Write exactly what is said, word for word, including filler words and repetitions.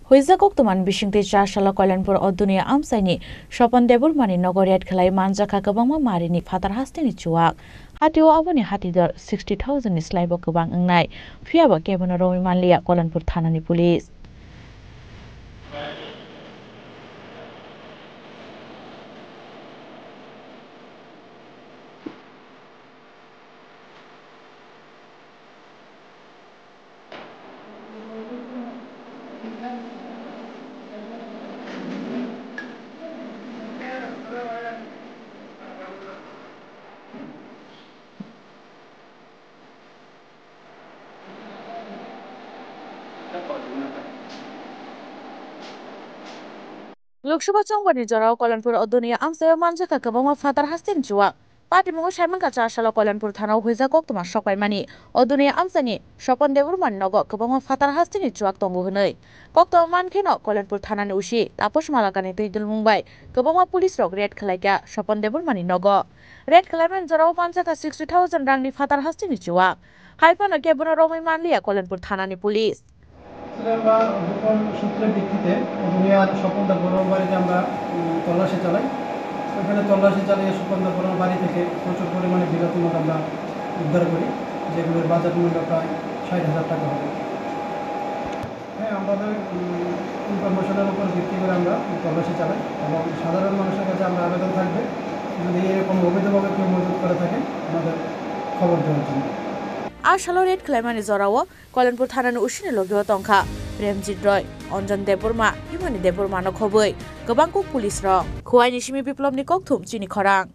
Huijak koktwmani bisingtwi char salo Koilanpur Oduniya amchaini Sopon Debbarmani nogo raid khlai manjakha kwbangma marini phatar hasteni chuwak. Hatio aboni hatidor sixty thousand ni slaibo kwbang wngnai, phiyaba kebono romwi manliya Koilanpur thanani police. Lok Sabha chongbani jorao Koilanpur Oduniya amchaio manjakha kwbangma phatar hasteni chuwak. Patimungo saimankha char salo Koilanpur thanao huijak koktwma sokpaimani Oduniya amchaini Sopon Debbarmani nogo kwbangma phatar hasteni chuwak tongo hwnwi. Koktwma mankheno Koilanpur thanani O C Taposh Malakani twi dulmung bai kwbangma police rok raid khlaikha Sopon Debbarmani nogo. Raid khlaimani jorao manjakha sixty thousand rangni phatar hasteni chuwak. Hai phano kebono romwi manliya Koilanpur thanani police. আমরা গোপন সূত্রের ভিত্তিতে অদুনিয়ার স্বপন দেববর্মার বাড়িতে আমরা, উম, তল্লাশি চালাই। ওখানে তল্লাশি চালিয়ে স্বপন দেববর্মার বাড়ি থেকে প্রচুর পরিমাণে বিলাতি মদ আমরা উদ্ধার করি, যেগুলোর বাজার মূল্য প্রায় ষাট হাজার টাকা হবে। হ্যাঁ, আমাদের, উম, ইনফরমেশনের উপর ভিত্তি করে আমরা তল্লাশি চালাই এবং সাধারণ মানুষের কাছে আমরা আবেদন থাকবে, যদি এরকম অবৈধভাবে কেউ মজুত করে থাকে, আমাদের খবর দেওয়ার জন্য। A salo raid khlaimani jorao Koilanpur thanani O C ni logio tongkha Premjit Roy, Anjan Debbarma, Himani Debbarmano khobwi kwbang kuk police rok. Khuaini simi Biplobni kokthum chini khorang.